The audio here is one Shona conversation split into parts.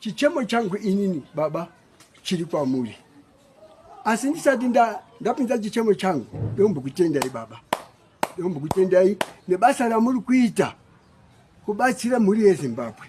Chichemo changu inini baba chiri kwamuri, asi ndisati ndapinza chichemo changu, ndombokutendai baba, ndombokutendai nebasa ramuri kuita kubatsira mhuri yeZimbabwe.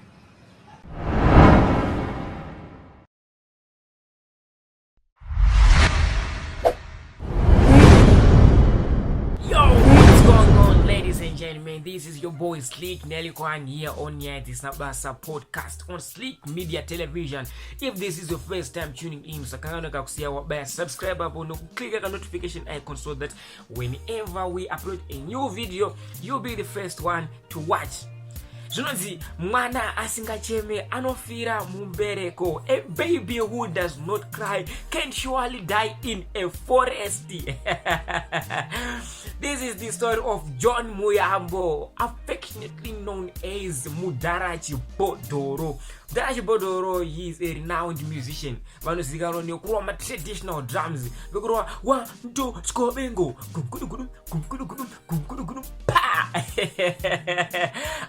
Gentlemen, this is your boy Slick Nelly Kwan here on Nyaya Basa podcast on Slick Media Television. If this is your first time tuning in, usakanganwe kusiya wabaya subscribe apo nokuklika ka notification icon so that whenever we upload a new video, you'll be the first one to watch. Zvinonzi mwana asingacheme anofira mumbereko. A baby who does not cry can surely die in a forest. This is the story of John Muyambo, affectionately known as Mudhara Chibhodhoro. Mudhara Chibhodhoro, he is a renowned musician. Vanozivikanwa nekurova matraditional drums, vekurova 1 2 skobengo gugudugudu gugudugudu gugudugudu pa.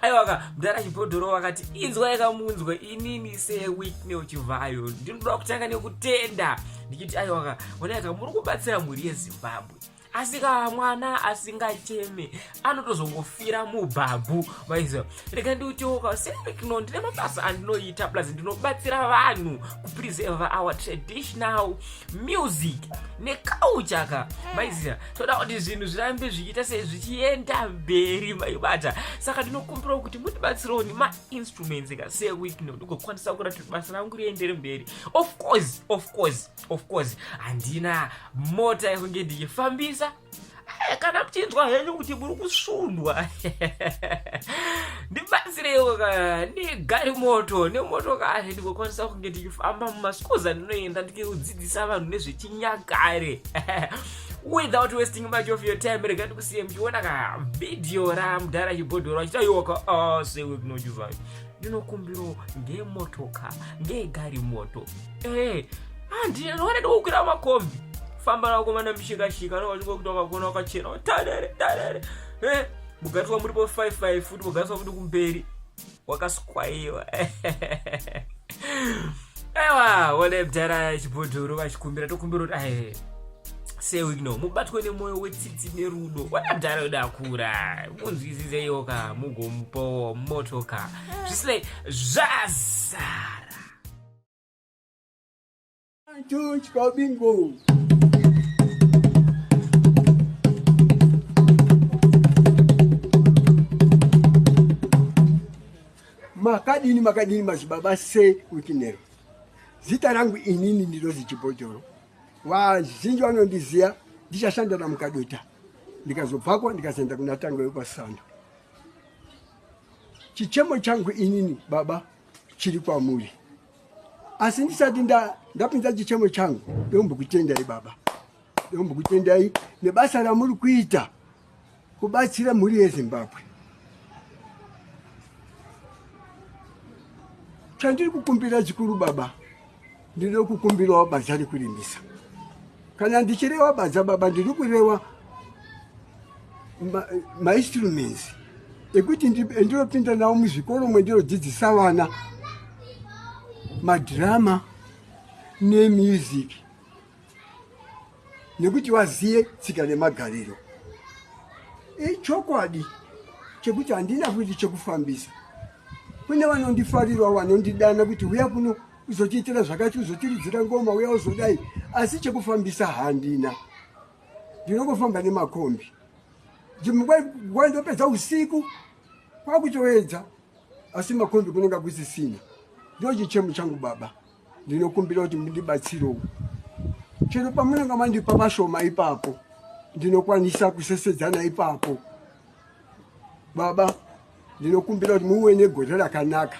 Aiwaka, Mudhara Chibhodhoro vakati inzwai kamunzwe inini seWicknell Chivhayo ndinoda kutanga nekutenda ndichiti aiwaka, onaika muri kubatsira mhuri yeZimbabwe. Asi ka mwana asingacheme anotozongofira mubhabhu. Maiziva, rega ndiutioka seWicknell ndine mabasa andinoita, plus ndinobatsira vanhu kupreserve our traditional music neculture ka. Maiziva, toda kuti zvinhu zvirambe zvichiita sezvichienda mberi, maibata. Saka ndinokumbirawo kuti mundibatsirewo nemainstruments ka seWicknell, ndigokwanisa kuita kuti basa rangu riendere mberi. Of course, of course, of course, handina mota yekunge ndichifambisa. Kana muchinzwa henyu kuti muri kusundwa, ndibatsireiwo ka negari moto nemotokari, ndigokwanisa kunge ndichifamba mumaschools andinoenda ndichidzidzisa vanhu nezvechinyakare. Without wasting much of your time, rega ndikusiye muchiona ka vhidhiyo raMudhara Chibhodhoro achiti aiwaka, seWicknell Chivhayo ndinokumbirawo ngemotoka, ngegari moto. Handinoda kukwira makombi, famba nakomana mishikashika nowachikuti wakakona wakachena tarere tarere, mugariswa muripo 55 futi, mugariswa futi kumberi wakaskwaiwa. Aiwa, one Mudhara Chibhodhoro vachikumbira, tokumbira kuti ae seWicknell mubatwe nemwoyo wetsitsi nerudo. Wana mudhara wedu akura, munzwisiseiwo ka, mugomupawo motoka. Zvisinei, zvazara. Bingo. Makadini, makadini madzibaba seWicknell? Zita rangu inini ndinozi Chibhodhoro. Vazhinji vanondiziva, ndichashanda naMukadota, ndikazobvako ndikazoenda kuna Tango yekwaSando. Chichemo changu inini baba chiri kwamuri, asi ndisati ndapinza chichemo changu, ndombokutendai baba, ndombokutendai nebasa ramuri kuita kubatsira mhuri yeZimbabwe. Chandiri kukumbira chikuru baba, ndinoda kukumbirawo badza rekurimisa. Kana ndichirewa badza baba, ndiri kurewa mainstruments ekuti ndinopinda nawo muzvikoro mwendinodzidzisa vana madhirama nemusic, nekuti vaziye tsika nemagariro. Ichokwadi chekuti handina futi chekufambisa. Kune vanondifarirawo, vanondidana kuti uya kuno uzotiitira zvakati, uzotiridzira ngoma, uya uzodai, asi chekufambisa handina. Ndinongofamba nemakombi, dzimwe nguva ndopedza usiku kwakutoedza, asi makombi kunenge kusisina. Ndo chichemo changu baba, ndinokumbira kuti mundibatsirewo chero pamunenge mandipa mashoma ipapo, ndinokwanisa kusesedzana ipapo. Baba, ndinokumbira kuti muve negore rakanaka.